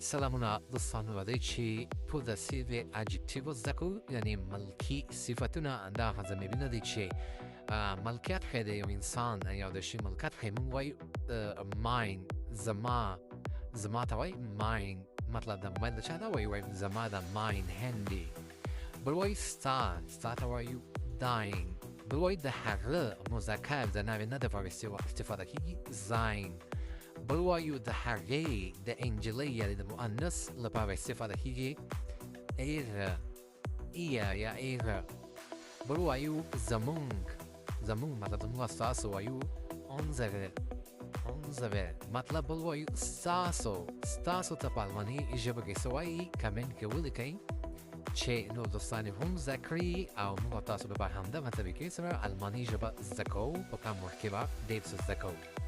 سلامونه دوستانو، راځئ چې possessive adjective زده کړو، یعنې ملکي صفتونه. دا هغه ضمیرونه دي چې ملکیت ښیي، د یو انسان یا د شي ملکیت ښیي. موږ وایو mine، زما. زما ته وایي mine، مطلب د موبایل د چا ده، وایي زما ده، mein Handy. بل وایي ستا، ستا ته وایو dein. بل وایي د هغه، مذکر د نارینه دپاره استفاده کېږي، sein. بل وایو د هغې، د انجلۍ یعنې د مؤنث لپاره استفاده کېږي، ihre، ihr یا ihre. بل وایو زمونږ، زمونږ مطلب زمونږ، ستاسو وایو unsere، unsere مطلب. بل وایو ستاسو، ستاسو ته په الماني ژبه کې څه وایي؟ کمنټ کې ولیکئ چې نور دوستان هم زده کړي او موږ تاسو به همدغه طریقې سره الماني ژبه زده کوو. په کم وخت کې به ډېر څه زده کوو.